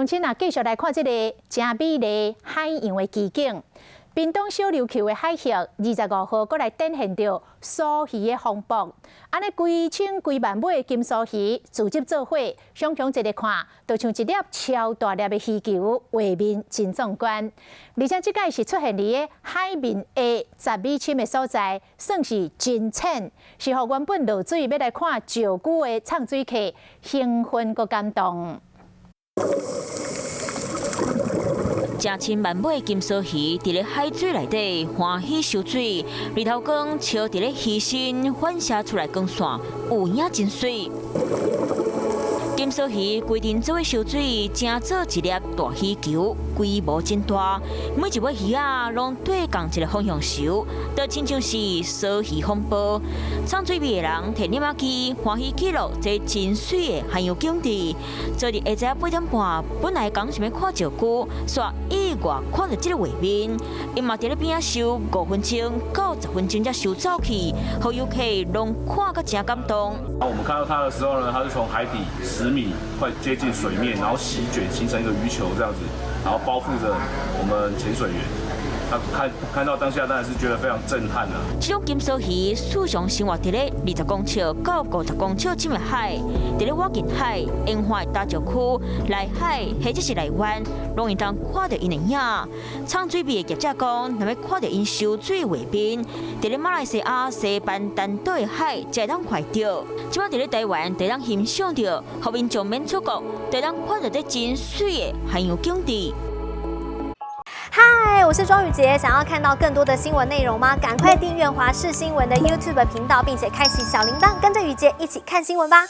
鄉親啊，繼續來看這個誠美麗海洋的奇景。屏東小琉球的海域，25號閣來展現著梭魚的風暴。按呢規千規萬尾的金梭魚聚集做伙，想像一下看，就像一粒超大粒的魚球，畫面真壯觀。而且這擺是出現佇个海面下10米深的所在，算是真淺，是予原本落水欲來看石龜的藏水客興奮閣感動。成千萬尾金梭魚佇咧海水內底歡喜泅水，日頭光照佇咧魚身反射出來光線，有影真媠。金梭魚規陣做伙泅水，成做一粒大魚球，規模真大。每一尾魚仔攏對仝一个方向泅，就親像是梭魚風暴。藏水味的人提攝影機，歡喜記錄這真媠的海洋景致。昨日下晝8點半，本來講想欲看石龜，煞意外看著這个畫面，伊嘛佇咧邊仔泅5分鐘到10分鐘才泅走去，予遊客攏看甲誠感動。我們看到它的時候呢，它是從海底10米快接近水面，然後席捲形成一個魚球這樣子，然後包覆着我們潛水員。他看到當下當然是覺得非常震撼啦。這種金梭魚時常生活佇咧20公尺到50公尺深的海，佇咧倚近海、沿海大石區、內海或者是內灣，攏會當看著𪜶的影。藏水味的業者講，若欲看著𪜶泅水畫面，佇咧馬來西亞西班丹島的海才會當看著。這擺佇咧台灣，就會當欣賞著，予民眾免出國，就會當看著這真媠的海洋景致。嗨，我是莊宇傑，想要看到更多的新聞內容嗎？趕快訂閱華視新聞的 YouTube 頻道，並且開啟小鈴鐺，跟着宇傑一起看新聞吧。